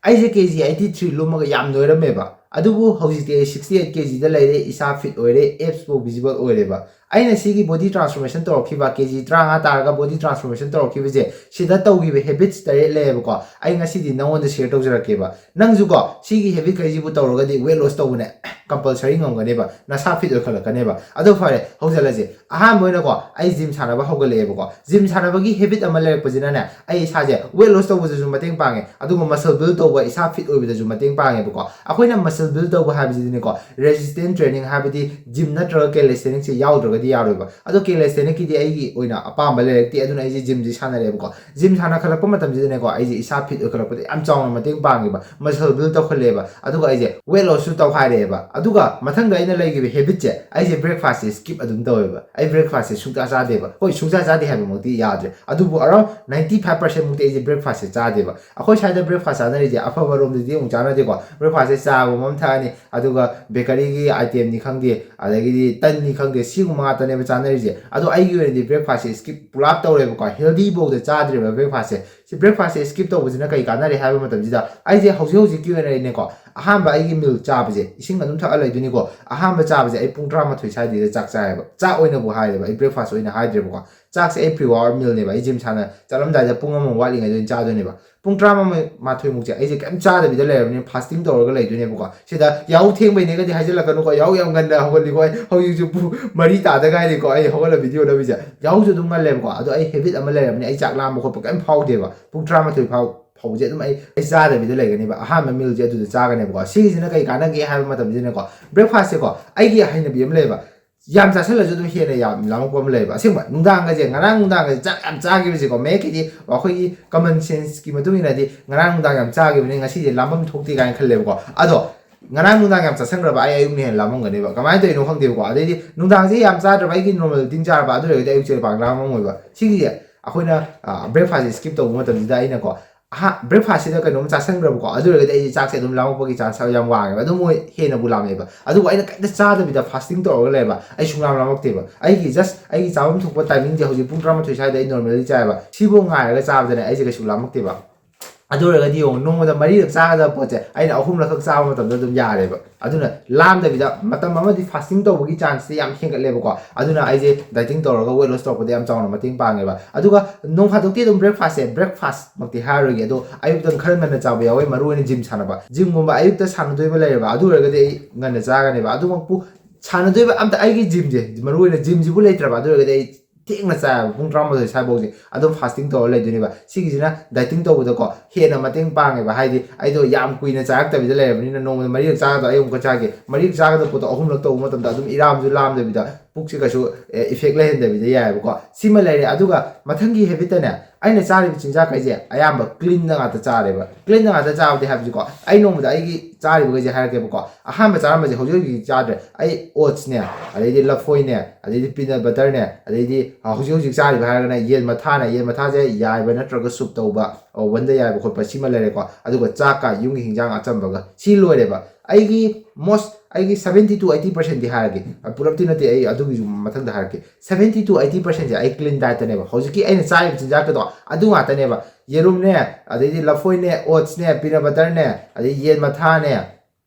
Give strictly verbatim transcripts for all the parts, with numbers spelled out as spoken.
ꯑꯩꯁꯦ ꯀꯦ G eighty three ꯂꯨꯝꯃꯒ ꯌꯥꯝ ꯅꯣꯏꯔꯝꯃꯦꯕ꯫ ꯑꯗꯨꯕꯨ ꯍꯧꯖꯤꯛꯇꯤ ꯑꯩ ꯁꯤꯛꯁꯇꯤ ꯑꯩꯠ ꯀꯦ ꯖꯤꯗ ꯂꯩꯔꯦ, ꯏꯁꯥ ꯐꯤꯠ ꯑꯣꯏꯔꯦ, ꯑꯦꯞꯁꯄꯨ ꯚꯤꯖꯤꯕꯜ ꯑꯣꯏꯔꯦꯕ꯫ ꯑꯩꯅ ꯁꯤꯒꯤ ꯕꯣꯗꯤ ꯇ꯭ꯔꯥꯟꯁꯐꯣꯔꯃꯦꯁꯟ ꯇꯧꯔꯛꯈꯤꯕ, ꯀꯦ ꯖꯤ ꯇꯔꯥꯃꯉꯥ ꯇꯥꯔꯒ ꯕꯣꯗꯤ ꯇ꯭ꯔꯥꯟꯁꯐꯣꯔꯃꯦꯁꯟ ꯇꯧꯔꯛꯈꯤꯕꯁꯦ, ꯁꯤꯗ ꯇꯧꯈꯤꯕ ꯍꯦꯕꯤꯠꯁ ꯇꯔꯦꯠ ꯂꯩꯌꯦꯕꯀꯣ꯫ ꯑꯩ ꯉꯁꯤꯗꯤ ꯅꯉꯣꯟꯗ ꯁꯤꯌꯔ ꯇꯧꯖꯔꯛꯀꯦꯕ꯫ ꯅꯪꯁꯨꯀꯣ ꯁꯤꯒꯤ ꯍꯦꯕꯤꯠ ꯀꯩꯁꯤꯕꯨ ꯇꯧꯔꯒꯗꯤ ꯋꯦꯠ ꯂꯣꯁ ꯇꯧꯕꯅꯦ ꯀꯝꯄꯜꯁꯔꯤ ꯉꯝꯒꯅꯦꯕ, ꯅꯁꯥ ꯐꯤꯠ ꯑꯣꯏꯈꯠꯂꯛꯀꯅꯦꯕ꯫ ꯑꯗꯣ ꯐꯔꯦ, ꯍꯧꯖꯤꯜꯂꯁꯦ꯫ ꯑꯍꯥꯟꯕ ꯑꯣꯏꯅꯀꯣ ꯑꯩ ꯖꯤꯝ ꯁꯥꯟꯅꯕ ꯍꯧꯒꯠꯂꯛꯑꯦꯕꯀꯣ꯫ ꯖꯤꯝ ꯁꯥꯟꯅꯕꯒꯤ ꯍꯦꯕꯤꯠ ꯑꯃ ꯂꯩꯔꯛꯄꯁꯤꯅꯅꯦ, ꯑꯩ ꯏꯁꯥꯁꯦ ꯋꯦꯠ ꯂꯣꯁ ꯇꯧꯕꯗꯁꯨ ꯃꯇꯦꯡ ꯄꯥꯡꯉꯦ, ꯑꯗꯨꯒ ꯃꯁꯜ ꯕꯤꯜ ꯇꯧꯕ, ꯏꯁꯥ ꯐꯤꯠ ꯑꯣꯏꯕꯗꯁꯨ ꯃꯇꯦꯡ ꯄꯥꯡꯉꯦꯕꯀꯣ꯫ ꯑꯩꯈꯣꯏꯅ ꯃꯁꯜ ꯕꯤꯜ ꯇꯧꯕ ꯍꯥꯏꯕꯁꯤꯗꯤꯅꯦꯀꯣ, ꯔꯦꯖꯤꯁꯇꯦꯟꯁ ꯇ꯭ꯔꯦꯅꯤꯡ ꯍꯥꯏꯕꯗꯤ ꯖꯤꯝ ꯅꯠꯇ꯭ꯔꯒ ꯀꯦꯂꯦꯁꯊꯦꯅꯤꯛꯁꯦ ꯌꯥꯎꯗ꯭ꯔꯒꯗꯤ ꯌꯥꯔꯣꯏꯕ꯫ ꯑꯗꯣ ꯀꯦꯂꯦꯁꯊꯦꯅꯤꯛꯀꯤꯗꯤ ꯑꯩꯒꯤ ꯑꯣꯏꯅ ꯑꯄꯥꯝꯕ ꯂꯩꯔꯛꯇꯦ, ꯑꯗꯨꯅ ꯑꯩꯁꯦ ꯖꯤꯝꯁꯦ ꯁꯥꯟꯅꯔꯦꯕꯀꯣ꯫ ꯖꯤꯝ ꯁꯥꯟꯅꯈꯠꯂꯛꯄ ꯃꯇꯝꯁꯤꯗꯅꯦꯀꯣ, ꯑꯩꯁꯦ ꯏꯁꯥ ꯐꯤꯠ ꯑꯣꯏꯈꯠꯂꯛꯄꯗ ꯌꯥꯝ ꯆꯥꯎꯅ ꯃꯇꯦꯡ ꯄꯥꯡꯉꯦꯕ, ꯃꯁꯜ ꯕꯤꯜ ꯇꯧꯈꯠꯂꯛꯑꯦꯕ, ꯑꯗꯨꯒ ꯑꯩꯁꯦ ꯋꯦꯠ ꯂꯣꯁꯁꯨ ꯇꯧꯈꯥꯏꯔꯛꯑꯦꯕ꯫ ꯑꯗꯨꯒ ꯃꯊꯪꯗ ꯑꯩꯅ ꯂꯩꯈꯤꯕ ꯍꯦꯕꯤꯠꯁꯦ, ꯑꯩꯁꯦ ꯕ꯭ꯔꯦꯛꯐꯥꯁꯁꯦ ꯁ꯭ꯀꯤꯞ ꯑꯗꯨꯝ ꯇꯧꯋꯦꯕ꯫ ꯑꯩ ꯕ꯭ꯔꯦꯛꯐꯥꯁꯁꯦ ꯁꯨꯡꯆꯥ ꯆꯥꯗꯦꯕ꯫ ꯍꯣꯏ, ꯁꯨꯡꯆꯥ ꯆꯥꯗꯦ ꯍꯥꯏꯕꯃꯛꯇꯤ ꯌꯥꯗ꯭ꯔꯦ, ꯑꯗꯨꯕꯨ ꯑꯔꯥꯎꯟ ꯅꯥꯏꯟꯇꯤ ꯐꯥꯏꯚ ꯄꯥꯔꯁꯦꯟ ꯃꯨꯛꯇꯤ ꯑꯩꯁꯦ ꯕ꯭ꯔꯦꯛꯐꯥꯁꯁꯦ ꯆꯥꯗꯦꯕ꯫ ꯑꯩꯈꯣꯏ ꯁ꯭ꯋꯥꯏꯗ ꯕ꯭ꯔꯦꯛꯐꯥꯁ ꯆꯥꯅꯔꯤꯁꯦ ꯑꯐꯕ ꯔꯣꯝꯗꯗꯤ ꯑꯃꯨꯛ ꯆꯥꯅꯗꯦꯀꯣ꯫ ꯕ꯭ꯔꯦꯛꯐꯥꯁꯁꯦ ꯆꯥꯒꯨꯝꯕ ꯑꯃ ꯊꯛꯑꯅꯤ, ꯑꯗꯨꯒ ꯕꯦꯀꯔꯤꯒꯤ ꯑꯥꯏꯇꯦꯝꯅꯤ ꯈꯪꯗꯦ, ꯑꯗꯒꯤꯗꯤ ꯇꯟꯅꯤ ꯈꯪꯗꯦ, ꯁꯤꯒꯨꯝꯕ ꯉꯥꯛꯇꯅꯦꯕ ꯆꯥꯅꯔꯤꯁꯦ꯫ ꯑꯗꯣ ꯑꯩꯒꯤ ꯑꯣꯏꯅꯗꯤ ꯕ꯭ꯔꯦꯛꯐꯥꯁꯁꯦ ꯁ꯭ꯀꯤꯞ ꯄꯨꯂꯥꯞ ꯇꯧꯔꯦꯕꯀꯣ, ꯍꯦꯜꯗꯤ ꯐꯥꯎꯗ ꯆꯥꯗ꯭ꯔꯦꯕ ꯕ꯭ꯔꯦꯛꯐꯥꯁꯁꯦ꯫ ꯁꯤ ꯕ꯭ꯔꯦꯛꯐꯥꯁꯁꯦ ꯁ꯭ꯀꯤꯞ ꯇꯧꯕꯁꯤꯅ ꯀꯩ ꯀꯥꯟꯅꯔꯦ ꯍꯥꯏꯕ ꯃꯇꯝꯁꯤꯗ, ꯑꯩꯁꯦ ꯍꯧꯖꯤꯛ ꯍꯧꯖꯤꯛꯀꯤ ꯑꯣꯏꯅ ꯑꯩꯅꯦꯀꯣ, ꯑꯍꯥꯟꯕ ꯑꯩꯒꯤ ꯃꯤꯜ ꯆꯥꯕꯁꯦ, ꯏꯁꯤꯡ ꯑꯗꯨꯝ ꯊꯛꯑ ꯂꯩꯗꯣꯏꯅꯤꯀꯣ, ꯑꯍꯥꯟꯕ ꯆꯥꯕꯁꯦ ꯑꯩ ꯄꯨꯡ ꯇꯔꯥꯃꯥꯊꯣꯏ ꯁ꯭ꯋꯥꯏꯗꯩꯗ ꯆꯥꯛ ꯆꯥꯏꯌꯦꯕ꯫ ꯆꯥꯛ ꯑꯣꯏꯅꯕꯨ ꯍꯥꯏꯔꯦꯕ, ꯑꯩ ꯕ꯭ꯔꯦꯛꯐꯥꯁ ꯑꯣꯏꯅ ꯍꯥꯏꯗ꯭ꯔꯦꯕꯀꯣ꯫ ꯆꯥꯛꯁꯦ ꯑꯩ ꯄ꯭ꯔꯤ ꯋꯥꯔꯛ ꯃꯤꯜꯅꯦꯕ, ꯑꯩ ꯖꯤꯝ ꯁꯥꯟꯅ ꯆꯠꯂꯝꯗꯥꯏꯗ ꯄꯨꯡ ꯑꯃ ꯋꯥꯠꯂꯤꯉꯩꯗ ꯑꯣꯏꯅ ꯆꯥꯗꯣꯏꯅꯦꯕ꯫ ꯄꯨꯡ ꯇꯔꯥꯃꯥꯊꯣꯏꯃꯨꯛꯁꯦ ꯑꯩꯁꯦ ꯀꯩꯝ ꯆꯥꯗꯕꯤꯗ ꯂꯩꯔꯕꯅꯤꯅ ꯐꯥꯁꯇꯤꯡ ꯇꯧꯔꯒ ꯂꯩꯗꯣꯏꯅꯦꯕꯀꯣ꯫ ꯁꯤꯗ ꯌꯥꯍꯧ ꯊꯦꯡꯕꯩꯅꯦꯒꯗꯤ ꯍꯥꯏꯖꯤꯜꯂꯛꯀꯅꯨꯀꯣ, ꯌꯥꯍꯧ ꯌꯥꯝ ꯉꯟꯅ ꯍꯧꯒꯠꯂꯤꯀꯣ꯫ ꯑꯩ ꯍꯧꯖꯤꯛꯁꯨ ꯄꯨꯡ ꯃꯔꯤ ꯇꯥꯗ ꯉꯥꯏꯔꯤꯀꯣ ꯑꯩ ꯍꯧꯒꯠꯂ ꯚꯤꯗꯤꯑꯣ ꯅꯝꯃꯤꯁꯦ꯫ ꯌꯥꯍꯧꯁꯨ ꯑꯗꯨꯝ ꯉꯜꯂꯦꯕꯀꯣ, ꯑꯗꯣ ꯑꯩ ꯍꯦꯕꯤꯠ ꯑꯃ ꯂꯩꯔꯕꯅꯤ, ꯑꯩ ꯆꯥꯛ ꯂꯥꯝꯕ ꯈꯣꯠꯄ ꯀꯩꯝ ꯐꯥꯎꯗꯦꯕ꯫ ꯄꯨꯡ ꯇꯔꯥꯃꯥꯊꯣꯏ ꯐꯥꯎ ꯐꯥꯎꯕꯁꯦ ꯑꯗꯨꯝ ꯑꯩ ꯑꯩ ꯆꯥꯗꯕꯤꯗ ꯂꯩꯒꯅꯦꯕ꯫ ꯑꯍꯥꯟꯕ ꯃꯤꯜꯁꯦ ꯑꯗꯨꯗ ꯆꯥꯒꯅꯦꯕꯀꯣ꯫ ꯁꯤꯒꯤꯁꯤꯅ ꯀꯩ ꯀꯥꯟꯅꯒꯦ ꯍꯥꯏꯕ ꯃꯇꯝꯁꯤꯗꯅꯦꯀꯣ, ꯕ꯭ꯔꯦꯛꯐꯥꯁꯁꯦꯀꯣ ꯑꯩꯒꯤ ꯍꯩꯅꯕꯤ ꯑꯃ ꯂꯩꯌꯦꯕ, ꯌꯥꯝ ꯆꯥꯁꯤꯜꯂꯁꯨ ꯑꯗꯨꯝ ꯍꯦꯟꯅ ꯌꯥꯝ ꯂꯥꯝꯃꯛꯄ ꯑꯃ ꯂꯩꯌꯦꯕ꯫ ꯑꯁꯦꯡꯕ, ꯅꯨꯡꯗꯥꯡꯒꯁꯦ, ꯉꯔꯥꯡ ꯅꯨꯡꯗꯥꯡꯒꯁꯦ ꯆꯥꯛ ꯌꯥꯝ ꯆꯥꯈꯤꯕꯁꯦꯀꯣ, ꯃꯌꯦꯛꯀꯤꯗꯤ ꯑꯩꯈꯣꯏꯒꯤ ꯀꯃꯟ ꯁꯦꯟꯁꯀꯤ ꯃꯇꯨꯡ ꯏꯟꯅꯗꯤ ꯉꯔꯥꯡ ꯅꯨꯡꯗꯥꯡ ꯌꯥꯝ ꯆꯥꯈꯤꯕꯅꯤ, ꯉꯁꯤꯁꯦ ꯂꯥꯝꯐꯝ ꯊꯣꯛꯇꯦ ꯀꯥꯏꯅ ꯈꯜꯂꯦꯕꯀꯣ꯫ ꯑꯗꯣ ꯉꯔꯥꯡ ꯅꯨꯡꯗꯥꯡ ꯌꯥꯝ ꯆꯥꯁꯟꯈ꯭ꯔꯕ ꯑꯩ ꯑꯌꯨꯛꯅ ꯍꯦꯟꯅ ꯂꯥꯝꯃꯝꯒꯅꯦꯕ, ꯀꯃꯥꯏꯅ ꯇꯧꯔꯤꯅꯣ ꯈꯪꯗꯦꯕꯀꯣ꯫ ꯑꯗꯩꯗꯤ ꯅꯨꯡꯗꯥꯡꯁꯦ ꯌꯥꯝ ꯆꯥꯗ꯭ꯔꯕ, ꯑꯩꯒꯤ ꯅꯣꯔꯃꯦꯜ ꯏꯇꯤꯡ ꯆꯥꯔꯕ, ꯑꯗꯨ ꯑꯣꯏꯔꯒꯗꯤ ꯑꯌꯨꯛꯁꯦ ꯄꯥꯛ ꯂꯥꯝꯃꯝꯃꯣꯏꯕ꯫ ꯁꯤꯒꯤꯁꯦ ꯑꯩꯈꯣꯏꯅ ꯕ꯭ꯔꯦꯛꯐꯥꯁꯁꯦ ꯁ꯭ꯀꯤꯞ ꯇꯧꯕ ꯃꯇꯝꯁꯤꯗ ꯑꯩꯅꯀꯣ, ꯑꯍꯥ, ꯕ꯭ꯔꯦꯛꯐꯥꯁꯁꯤꯗ ꯀꯩꯅꯣꯝ ꯆꯥꯁꯟꯈ꯭ꯔꯕꯀꯣ, ꯑꯗꯨ ꯑꯣꯏꯔꯒꯗꯤ ꯑꯩꯁꯦ ꯆꯥꯛꯁꯦ ꯑꯗꯨꯝ ꯂꯥꯝꯃꯛꯄꯒꯤ ꯆꯥꯟꯁ ꯌꯥꯝ ꯋꯥꯡꯉꯦꯕ꯫ ꯑꯗꯨꯝ ꯃꯣꯏ ꯍꯦꯟꯅꯕꯨ ꯂꯥꯝꯃꯦꯕ꯫ ꯑꯗꯨꯕꯨ ꯑꯩꯅ ꯀꯩꯝꯇ ꯆꯥꯗꯕꯤꯗ ꯐꯥꯁꯇꯤꯡ ꯇꯧꯔꯒ ꯂꯩꯕ, ꯑꯩ ꯁꯨꯡꯂꯥꯝ ꯂꯥꯝꯃꯛꯇꯦꯕ꯫ ꯑꯩꯒꯤ ꯖꯁ ꯑꯩꯒꯤ ꯆꯥꯐꯝ ꯊꯣꯛꯄ ꯇꯥꯏꯃꯤꯡꯁꯦ ꯍꯧꯖꯤꯛ ꯄꯨꯡ ꯇꯔꯥꯃꯥꯊꯣꯏ ꯁ꯭ꯋꯥꯏꯗ ꯑꯩ ꯅꯣꯔꯃꯦꯜꯂꯤ ꯆꯥꯏꯕ꯫ ꯁꯤꯐꯥꯎ ꯉꯥꯏꯔꯒ ꯆꯥꯕꯗꯅꯦ ꯑꯩꯁꯦ ꯀꯩꯁꯨ ꯂꯥꯝꯃꯛꯇꯦꯕ꯫ ꯑꯗꯨ ꯑꯣꯏꯔꯒꯗꯤ ꯌꯦꯡꯉꯣ, ꯅꯣꯡꯃꯗ ꯃꯔꯤꯔꯛ ꯆꯥꯒꯗꯕ ꯄꯣꯠꯁꯦ ꯑꯩꯅ ꯑꯍꯨꯝꯂꯛꯈꯛ ꯆꯥꯕ ꯃꯇꯝꯗ ꯑꯗꯨꯝ ꯌꯥꯔꯦꯕ꯫ ꯑꯗꯨꯅ ꯂꯥꯝꯗꯕꯤꯗ, ꯃꯇꯝ ꯑꯃꯗꯤ ꯐꯥꯁꯇꯤꯡ ꯇꯧꯕꯒꯤ ꯆꯥꯟꯁꯁꯦ ꯌꯥꯝ ꯍꯦꯟꯒꯠꯂꯦꯕꯀꯣ꯫ ꯑꯗꯨꯅ ꯑꯩꯁꯦ ꯗꯥꯏꯇꯤꯡ ꯇꯧꯔꯒ ꯋꯦꯠ ꯂꯣꯁ ꯇꯧꯔꯛꯄꯗ ꯌꯥꯝ ꯆꯥꯎꯅ ꯃꯇꯦꯡ ꯄꯥꯡꯉꯦꯕ꯫ ꯑꯗꯨꯒ ꯅꯣꯡ ꯐꯥꯗꯣꯛꯇꯤ ꯑꯗꯨꯝ ꯕ꯭ꯔꯦꯛꯐꯥꯁꯁꯦ, ꯕ꯭ꯔꯦꯛꯐꯥꯁꯃꯛꯇꯤ ꯍꯥꯏꯔꯔꯣꯏꯒꯦ, ꯑꯗꯣ ꯑꯌꯨꯛꯇ ꯈꯔ ꯉꯟꯅ ꯆꯥꯕ ꯌꯥꯎꯋꯦ, ꯃꯔꯨ ꯑꯣꯏꯅ ꯖꯤꯝ ꯁꯥꯟꯅꯕ꯫ ꯖꯤꯝꯒꯨꯝꯕ ꯑꯌꯨꯛꯇ ꯁꯥꯟꯅꯗꯣꯏꯕ ꯂꯩꯔꯕ, ꯑꯗꯨ ꯑꯣꯏꯔꯒꯗꯤ ꯑꯩ ꯉꯟꯅ ꯆꯥꯒꯅꯦꯕ꯫ ꯑꯗꯨꯃꯛꯄꯨ ꯁꯥꯟꯅꯗꯣꯏꯕ ꯑꯝꯇ, ꯑꯩꯒꯤ ꯖꯤꯝꯁꯦ, ꯃꯔꯨ ꯑꯣꯏꯅ ꯖꯤꯝꯁꯤꯕꯨ ꯂꯩꯇ꯭ꯔꯕ, ꯑꯗꯨ ꯑꯣꯏꯔꯒꯗꯤ ꯑꯩ ꯊꯦꯡꯅ ꯆꯥꯏꯕ, ꯄꯨꯡ ꯇꯔꯥꯃꯥꯊꯣꯏ ꯁ꯭ꯋꯥꯏꯐꯥꯎꯁꯦ ꯑꯗꯨꯝ ꯐꯥꯁꯇꯤꯡ ꯇꯧꯔ ꯂꯩꯗꯣꯏꯅꯦꯕ꯫ ꯁꯤꯒꯤꯁꯤꯅ ꯗꯥꯏꯇꯤꯡ ꯇꯧꯕꯗꯀꯣ ꯍꯦꯟꯅ ꯃꯇꯦꯡ ꯄꯥꯡꯉꯦꯕ꯫ ꯍꯥꯏꯗꯤ ꯑꯩꯗꯣ ꯌꯥꯝ ꯀꯨꯏꯅ ꯆꯥꯔꯛꯇꯕꯤꯗ ꯂꯩꯔꯕꯅꯤꯅ, ꯅꯣꯡꯃꯗ ꯃꯔꯤꯔꯛ ꯆꯥꯒꯗ꯭ꯔꯣ, ꯑꯩ ꯑꯃꯨꯛꯀ ꯆꯥꯒꯦ, ꯃꯔꯤꯔꯛ ꯆꯥꯒꯗꯕ ꯄꯣꯠꯇꯣ ꯑꯍꯨꯝꯂꯛ ꯇꯧꯕ ꯃꯇꯝꯗ ꯑꯗꯨꯝ ꯏꯔꯥꯝꯁꯨ ꯂꯥꯝꯗꯕꯤꯗ, ꯄꯨꯛꯁꯦ ꯀꯩꯁꯨ ꯏꯐꯦꯛ ꯂꯩꯍꯟꯗꯕꯤꯗ ꯌꯥꯏꯑꯕꯀꯣ꯫ ꯁꯤꯃ ꯂꯩꯔꯦ꯫ ꯑꯗꯨꯒ ꯃꯊꯪꯒꯤ ꯍꯦꯕꯤꯠꯇꯅꯦ, ꯑꯩꯅ ꯆꯥꯔꯤꯕ ꯆꯤꯟꯖꯥꯛꯈꯩꯁꯦ ꯑꯌꯥꯝꯕ ꯀ꯭ꯂꯤꯟꯗ ꯉꯥꯛꯇ ꯆꯥꯔꯦꯕ꯫ ꯀ꯭ꯂꯤꯟꯗ ꯉꯥꯛꯇ ꯆꯥꯕꯗꯤ ꯍꯥꯏꯕꯁꯤꯀꯣ, ꯑꯩ ꯅꯣꯡꯃꯗ ꯑꯩꯒꯤ ꯆꯥꯔꯤꯕꯈꯩꯁꯦ ꯍꯥꯏꯔꯛꯀꯦꯕꯀꯣ꯫ ꯑꯍꯥꯟꯕ ꯆꯥꯔꯝꯕꯁꯦ ꯍꯧꯖꯤꯛ ꯍꯧꯖꯤꯛ ꯆꯥꯗ꯭ꯔꯦ꯫ ꯑꯩ ꯑꯣꯠꯁꯅꯦ, ꯑꯗꯩꯗꯤ ꯂꯐꯣꯏꯅꯦ, ꯑꯗꯩꯗꯤ ꯄꯤꯅꯠ ꯕꯇꯔꯅꯦ, ꯑꯗꯩꯗꯤ ꯍꯧꯖꯤꯛ ꯍꯧꯖꯤꯛ ꯆꯥꯔꯤꯕ ꯍꯥꯏꯔꯒꯅ ꯌꯦꯟ ꯃꯊꯥꯅꯦ꯫ ꯌꯦꯟ ꯃꯊꯥꯁꯦ ꯌꯥꯏꯕ ꯅꯠꯇ꯭ꯔꯒ ꯁꯨꯞ ꯇꯧꯕ, ꯑꯣꯚꯟꯗ ꯌꯥꯏꯕ ꯈꯣꯠꯄ, ꯁꯤꯃ ꯂꯩꯔꯦꯀꯣ꯫ ꯑꯗꯨꯒ ꯆꯥꯛꯀ ꯌꯨꯝꯒꯤ ꯍꯤꯟꯖꯥꯡ ꯑꯆꯝꯕꯒ, ꯁꯤ ꯂꯣꯏꯔꯦꯕ꯫ ꯑꯩꯒꯤ most, ꯑꯩꯒꯤ seventy to eighty percentꯗꯤ ꯍꯥꯏꯔꯒꯦ, ꯄꯨꯂꯞꯇꯤ ꯅꯠꯇꯦ, ꯑꯩ ꯑꯗꯨꯒꯤꯁꯨ ꯃꯊꯪꯗ ꯍꯥꯏꯔꯛꯀꯦ꯫ Seventy to eighty percentꯁꯦ ꯑꯩ ꯀ꯭ꯂꯤꯟ ꯗꯥꯏꯠꯇꯅꯦꯕ꯫ ꯍꯧꯖꯤꯛꯀꯤ ꯑꯩꯅ ꯆꯥꯔꯤꯕ ꯆꯤꯟꯖꯥꯛꯇꯗꯣ ꯑꯗꯨ ꯉꯥꯛꯇꯅꯦꯕ꯫ ꯌꯦꯔꯨꯝꯅꯦ, ꯑꯗꯩꯗꯤ ꯂꯐꯣꯏꯅꯦ, ꯑꯣꯠꯁꯅꯦ, ꯄꯤꯅꯠ ꯕꯇꯔꯅꯦ, ꯑꯗꯩ ꯌꯦꯟ ꯃꯊꯥꯅꯦ,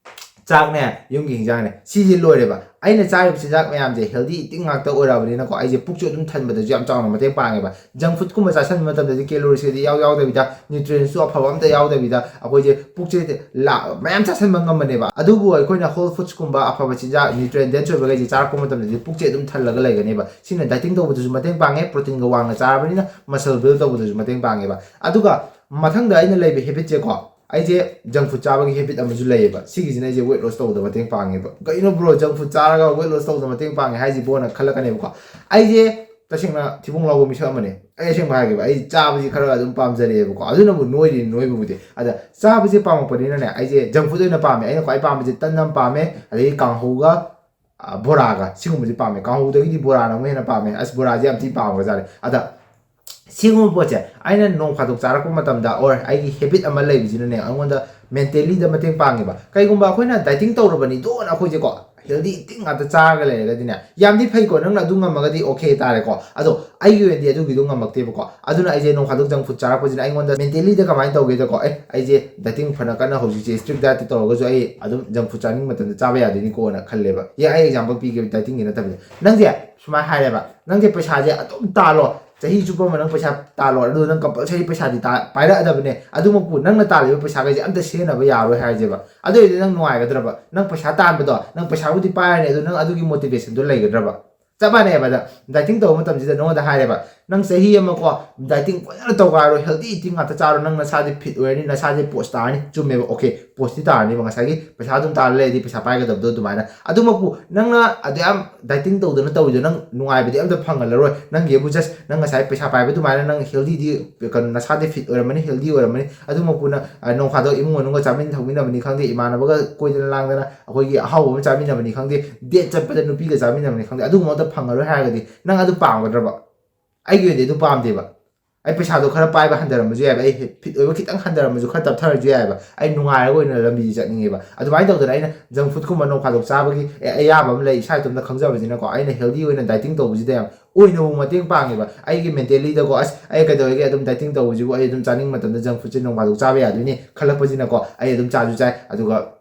ꯆꯥꯛꯅꯦ, ꯌꯨꯝꯒꯤ ꯍꯤꯟꯖꯥꯡꯅꯦ, ꯁꯤꯁꯦ ꯂꯣꯏꯔꯦꯕ꯫ ꯑꯩꯅ ꯆꯥꯔꯤꯕ ꯆꯤꯟꯖꯥꯛ ꯃꯌꯥꯝꯁꯦ healthy eating ꯉꯥꯛꯇ ꯑꯣꯏꯔꯛꯑꯕꯅꯤꯅꯀꯣ, ꯑꯩꯁꯦ ꯄꯨꯛꯁꯨ ꯑꯗꯨꯝ ꯊꯟꯕꯗꯁꯨ ꯌꯥꯝ ꯆꯥꯎꯅ ꯃꯇꯦꯡ ꯄꯥꯡꯉꯦꯕ꯫ Junk foodꯀꯨꯝꯕ ꯆꯥꯁꯤꯟꯕ ꯃꯇꯝꯗꯗꯤ calories ꯀꯗꯤ ꯏꯌꯥꯎ ꯌꯥꯎꯗꯕꯤꯗ, nutrientsꯁꯨ ꯑꯐꯕ ꯑꯝꯇ ꯌꯥꯎꯗꯕꯤꯗ ꯑꯩꯈꯣꯏꯁꯦ ꯄꯨꯛꯁꯦ ꯂꯥ-, ꯃꯌꯥꯝ ꯆꯥꯁꯤꯟꯕ ꯉꯝꯕꯅꯦꯕ꯫ ꯑꯗꯨꯕꯨ ꯑꯩꯈꯣꯏꯅ whole foodsꯀꯨꯝꯕ ꯑꯐꯕ ꯆꯤꯟꯖꯥꯛ, nutrient dense ꯑꯣꯏꯕꯈꯩꯁꯦ ꯆꯥꯔꯛꯄ ꯃꯇꯝꯗꯗꯤ ꯄꯨꯛꯁꯦ ꯑꯗꯨꯝ ꯊꯜꯂꯒ ꯂꯩꯒꯅꯦꯕ꯫ ꯁꯤꯅ ꯗꯥꯏꯇꯤꯡ ꯇꯧꯕꯗꯁꯨ ꯃꯇꯦꯡ ꯄꯥꯡꯉꯦ, proteinꯒ ꯋꯥꯡꯅ ꯆꯥꯔꯕꯅꯤꯅ muscle build ꯇꯧꯕꯗꯁꯨ ꯃꯇꯦꯡ ꯄꯥꯡꯉꯦꯕ꯫ ꯑꯗꯨꯒ ꯃꯊꯪꯗ ꯑꯩꯅ ꯂꯩꯕ habitꯁꯦꯀꯣ, ꯑꯩꯁꯦ junk food ꯆꯥꯕꯒꯤ habit ꯑꯃꯁꯨ ꯂꯩꯌꯦꯕ꯫ ꯁꯤꯒꯤꯁꯤꯅ ꯑꯩꯁꯦ weight loss ꯇꯧꯕꯗ ꯃꯇꯦꯡ ꯄꯥꯡꯉꯦꯕ꯫ "ꯀꯩꯅꯣ bro, junk food ꯆꯥꯔꯒ weight loss ꯇꯧꯕꯗ ꯃꯇꯦꯡ ꯄꯥꯡꯉꯦ ꯍꯥꯏꯁꯤꯕꯣꯅ?" ꯈꯜꯂꯛꯀꯅꯦꯕꯀꯣ꯫ ꯑꯩꯁꯦ ꯇꯁꯦꯡꯅ ꯊꯤꯕꯣꯡ ꯂꯥꯎꯕ ꯃꯤꯁꯛ ꯑꯃꯅꯦ꯫ ꯑꯩ ꯑꯁꯦꯡꯕ ꯍꯥꯏꯒꯦꯕ, ꯑꯩ ꯆꯥꯕꯁꯤ ꯈꯔ ꯑꯗꯨꯝ ꯄꯥꯝꯖꯔꯛꯑꯦꯕꯀꯣ꯫ ꯑꯗꯨꯅꯕꯨ ꯅꯣꯏꯔꯤꯅꯤ ꯅꯣꯏꯕꯕꯨꯗꯤ꯫ ꯑꯗ ꯆꯥꯕꯁꯦ ꯄꯥꯝꯃꯛꯄꯅꯤꯅꯅꯦ, ꯑꯩꯁꯦ junk food ꯑꯣꯏꯅ ꯄꯥꯝꯃꯦ꯫ ꯑꯩꯅ ꯈ꯭ꯋꯥꯏ ꯄꯥꯝꯕꯁꯦ ꯇꯟ ꯑꯃ ꯄꯥꯝꯃꯦ, ꯑꯗꯒꯤ ꯀꯥꯡꯍꯧꯒ, ꯑ, ꯕꯣꯔꯥꯒ, ꯁꯤꯒꯨꯝꯕꯁꯦ ꯄꯥꯝꯃꯦ꯫ ꯀꯥꯡꯍꯧꯗꯒꯤꯗꯤ ꯕꯣꯔꯥꯅ ꯑꯃꯨꯛ ꯍꯦꯟꯅ ꯄꯥꯝꯃꯦ꯫ ꯑꯁ, ꯕꯣꯔꯥꯁꯦ ꯌꯥꯝ ꯊꯤ ꯄꯥꯝꯈ꯭ꯔꯖꯥꯠꯅꯦ꯫ ꯑꯗ ꯁꯤꯒꯨꯝꯕ ꯄꯣꯠꯁꯦ ꯑꯩꯅ ꯅꯣꯡ ꯐꯥꯗꯣꯛ ꯆꯥꯔꯛꯄ ꯃꯇꯝꯗ, or ꯑꯩꯒꯤ ꯍꯦꯕꯤꯠ ꯑꯃ ꯂꯩꯕꯁꯤꯅꯅꯦ, ꯑꯩꯉꯣꯟꯗ ꯃꯦꯟꯇꯦꯂꯤꯗ ꯃꯇꯦꯡ ꯄꯥꯡꯉꯦꯕ꯫ ꯀꯩꯒꯨꯝꯕ ꯑꯩꯈꯣꯏꯅ ꯗꯥꯏꯇꯤꯡ ꯇꯧꯔꯕꯅꯤꯗꯣꯅ ꯑꯩꯈꯣꯏꯁꯦꯀꯣ ꯍꯦꯜꯗꯤ ꯏꯇꯤꯡ ꯉꯥꯛꯇ ꯆꯥꯔꯒ ꯂꯩꯔꯒꯗꯤꯅꯦ, ꯌꯥꯝꯗꯤ ꯐꯩꯀꯣ, ꯅꯪꯅ ꯑꯗꯨ ꯉꯝꯃꯒꯗꯤ ꯑꯣꯀꯦ ꯇꯥꯔꯦꯀꯣ꯫ ꯑꯗꯣ ꯑꯩꯒꯤ ꯑꯣꯏꯅꯗꯤ ꯑꯗꯨꯒꯤꯗꯣ ꯉꯝꯃꯛꯇꯦꯕꯀꯣ꯫ ꯑꯗꯨꯅ ꯑꯩꯁꯦ ꯅꯣꯡ ꯐꯥꯗꯣꯛ ꯖꯪ ꯐꯨꯗ ꯆꯥꯔꯛꯄꯁꯤꯅ ꯑꯩꯉꯣꯟꯗ ꯃꯦꯟꯇꯦꯂꯤꯗ ꯀꯃꯥꯏꯅ ꯇꯧꯒꯦꯗꯀꯣ, ꯑꯦ, ꯑꯩꯁꯦ ꯗꯥꯏꯇꯤꯡ ꯐꯅ ꯀꯟꯅ ꯍꯧꯖꯤꯛꯁꯦ ꯏꯁꯇ꯭ꯔꯤꯛ ꯗꯥꯏꯠꯇꯤ ꯇꯧꯔꯒꯁꯨ ꯑꯩ ꯑꯗꯨꯝ ꯖꯪ ꯐꯨꯗ ꯆꯥꯅꯤꯡꯕ ꯃꯇꯝꯗ ꯆꯥꯕ ꯌꯥꯗꯣꯏꯅꯤꯀꯣꯅ ꯈꯜꯂꯦꯕ꯫ ꯑꯦ, ꯑꯩ ꯑꯦꯛꯖꯥꯝꯄꯜ ꯄꯤꯒꯦꯕ, ꯗꯥꯏꯇꯤꯡꯒꯤ ꯅꯠꯇꯕꯤꯗ꯫ ꯅꯪꯁꯦ ꯁꯨꯃꯥꯏꯅ ꯍꯥꯏꯔꯦꯕ, "ꯅꯪꯁꯦ ꯄꯩꯁꯥꯁꯦ ꯑꯗꯨꯝ ꯇꯥꯜꯂꯣ, ꯆꯍꯤ ꯆꯨꯞꯄ ꯑꯃ ꯅꯪ ꯄꯩꯁꯥ ꯇꯥꯜꯂꯣ, ꯑꯗꯨ ꯅꯪ ꯀꯝꯄꯜꯁꯔꯤ ꯄꯩꯁꯥꯗꯤ ꯇꯥ-, ꯄꯥꯏꯔꯛꯑꯗꯕꯅꯦ, ꯑꯗꯨꯃꯛꯄꯨ ꯅꯪꯅ ꯇꯥꯜꯂꯤꯕ ꯄꯩꯁꯥꯈꯩꯁꯦ ꯑꯝꯇ ꯁꯤꯖꯤꯟꯅꯕ ꯌꯥꯔꯣꯏ" ꯍꯥꯏꯁꯦꯕ꯫ ꯑꯗꯨ ꯑꯣꯏꯔꯗꯤ ꯅꯪ ꯅꯨꯡꯉꯥꯏꯒꯗ꯭ꯔꯕ? ꯅꯪ ꯄꯩꯁꯥ ꯇꯥꯟꯕꯗꯣ, ꯅꯪ ꯄꯩꯁꯥꯕꯨꯗꯤ ꯄꯥꯏꯔꯅꯤ, ꯑꯗꯨ ꯅꯪ ꯑꯗꯨꯒꯤ ꯃꯣꯇꯤꯚꯦꯁꯟꯗꯣ ꯂꯩꯒꯗ꯭ꯔꯕ? ꯆꯞ ꯃꯥꯟꯅꯩꯕ꯫ ꯑꯗ ꯗꯥꯏꯇꯤꯡ ꯇꯧꯕ ꯃꯇꯝꯁꯤꯗ ꯅꯉꯣꯟꯗ ꯍꯥꯏꯔꯦꯕ, "ꯅꯪ ꯆꯍꯤ ꯑꯃꯀꯣ ꯗꯥꯏꯇꯤꯡ ꯐꯖꯅ ꯇꯧꯒꯥꯏꯔꯣ, ꯍꯦꯜꯗꯤ ꯏꯇꯤꯡ ꯉꯥꯛꯇ ꯆꯥꯔꯣ, ꯅꯪ ꯅꯁꯥꯁꯦ ꯐꯤꯠ ꯑꯣꯏꯔꯅꯤ, ꯅꯁꯥꯁꯦ ꯄꯣꯁ ꯇꯥꯔꯅꯤ"꯫ ꯆꯨꯝꯃꯦꯕ, ꯑꯣꯀꯦ, ꯄꯣꯁꯇꯤ ꯇꯥꯔꯅꯤꯕ, ꯉꯁꯥꯏꯒꯤ ꯄꯩꯁꯥ ꯑꯗꯨꯝ ꯇꯥꯜꯂ ꯂꯩꯔꯗꯤ ꯄꯩꯁꯥ ꯄꯥꯏꯒꯗꯕꯗꯣ ꯑꯗꯨꯃꯥꯏꯅ꯫ ꯑꯗꯨꯃꯛꯄꯨ ꯅꯪꯅ ꯑꯗꯨꯌꯥꯝ ꯗꯥꯏꯇꯤꯡ ꯇꯧꯗꯅ ꯇꯧꯔꯤꯗꯣ ꯅꯪ ꯅꯨꯡꯉꯥꯏꯕꯗꯤ ꯑꯝꯇ ꯐꯪꯍꯜꯂꯔꯣꯏ꯫ ꯅꯪꯒꯤ ꯑꯩꯕꯨ ꯖꯁ ꯅꯪ ꯉꯁꯥꯏ ꯄꯩꯁꯥ ꯄꯥꯏꯕ ꯑꯗꯨꯃꯥꯏꯅ ꯅꯪ ꯍꯦꯜꯗꯤꯗꯤ, ꯀꯩꯅꯣ, ꯅꯁꯥꯗꯤ ꯐꯤꯠ ꯑꯣꯏꯔꯝꯃꯅꯤ, ꯍꯦꯜꯗꯤ ꯑꯣꯏꯔꯝꯃꯅꯤ꯫ ꯑꯗꯨꯃꯛꯄꯨ ꯅꯪ, ꯑ, ꯅꯣꯡ ꯐꯥꯗꯣꯛ ꯏꯃꯨꯡ ꯃꯅꯨꯡꯒ ꯆꯥꯃꯤꯟ ꯊꯛꯃꯤꯟꯅꯕꯅꯤ ꯈꯪꯗꯦ, ꯏꯃꯥꯟꯅꯕꯒ ꯀꯣꯏꯗꯅ ꯂꯥꯡꯗꯅ ꯑꯩꯈꯣꯏꯒꯤ ꯑꯍꯥꯎꯕ ꯑꯃ ꯆꯥꯃꯤꯟꯅꯕꯅꯤ ꯈꯪꯗꯦ, ꯗꯦꯠ ꯆꯠꯄꯗ ꯅꯨꯄꯤꯒ ꯆꯥꯃꯤꯟꯅꯕꯅꯤ ꯈꯪꯗꯦ, ꯑꯗꯨꯒꯨꯝꯕ ꯑꯝꯇ ꯐꯪꯉꯔꯣꯏ ꯍꯥꯏꯔꯒꯗꯤ ꯅꯪ ꯑꯗꯨ ꯄꯥꯝꯒꯗ꯭ꯔꯕ? ꯑꯩꯒꯤ ꯑꯣꯏꯅꯗꯤ ꯑꯗꯨ ꯄꯥꯝꯗꯦꯕ꯫ ꯑꯩ ꯄꯩꯁꯥꯗꯣ ꯈꯔ ꯄꯥꯏꯕ ꯍꯟꯊꯔꯝꯕꯁꯨ ꯌꯥꯏꯕ, ꯑꯩ ꯐꯤꯠ ꯑꯣꯏꯕ ꯈꯤꯇꯪ ꯍꯟꯊꯔꯝꯕꯁꯨ, ꯈꯔ ꯇꯞꯊꯔꯁꯨ ꯌꯥꯏꯕ, ꯑꯩ ꯅꯨꯡꯉꯥꯏꯔꯒ ꯑꯣꯏꯅ ꯂꯝꯕꯤꯁꯦ ꯆꯠꯅꯤꯡꯉꯦꯕ꯫ ꯑꯗꯨꯃꯥꯏꯅ ꯇꯧꯗꯅ ꯑꯩꯅ ꯖꯪ ꯐꯨꯗꯀꯨꯝꯕ ꯅꯣꯡ ꯐꯥꯗꯣꯛ ꯆꯥꯕꯒꯤ, ꯑꯦ, ꯑꯌꯥꯕ ꯑꯃ ꯂꯩ, ꯏꯁꯥ ꯏꯇꯣꯝꯇ ꯈꯪꯖꯕꯁꯤꯅꯀꯣ, ꯑꯩꯅ ꯍꯦꯜꯗꯤ ꯑꯣꯏꯅ ꯗꯥꯏꯇꯤꯡ ꯇꯧꯕꯁꯤꯗ ꯌꯥꯝ ꯑꯣꯏꯅꯕꯨ ꯃꯇꯦꯡ ꯄꯥꯡꯉꯦꯕ꯫ ꯑꯩꯒꯤ ꯃꯦꯟꯇꯦꯂꯤꯗꯀꯣ, "ꯑꯁ, ꯑꯩ ꯀꯩꯗꯧꯔꯒꯦ, ꯑꯗꯨꯝ ꯗꯥꯏꯇꯤꯡ ꯇꯧꯕꯁꯤꯕꯨ, ꯑꯩ ꯑꯗꯨꯝ ꯆꯥꯅꯤꯡꯕ ꯃꯇꯝꯗ ꯖꯪ ꯐꯨꯗꯁꯦ ꯅꯣꯡ ꯐꯥꯗꯣꯛ ꯆꯥꯕ ꯌꯥꯗꯣꯏꯅꯤ" ꯈꯜꯂꯛꯄꯁꯤꯅꯀꯣ, ꯑꯩ ꯑꯗꯨꯝ ꯆꯥꯁꯨ ꯆꯥꯏ꯫ ꯑꯗꯨꯒ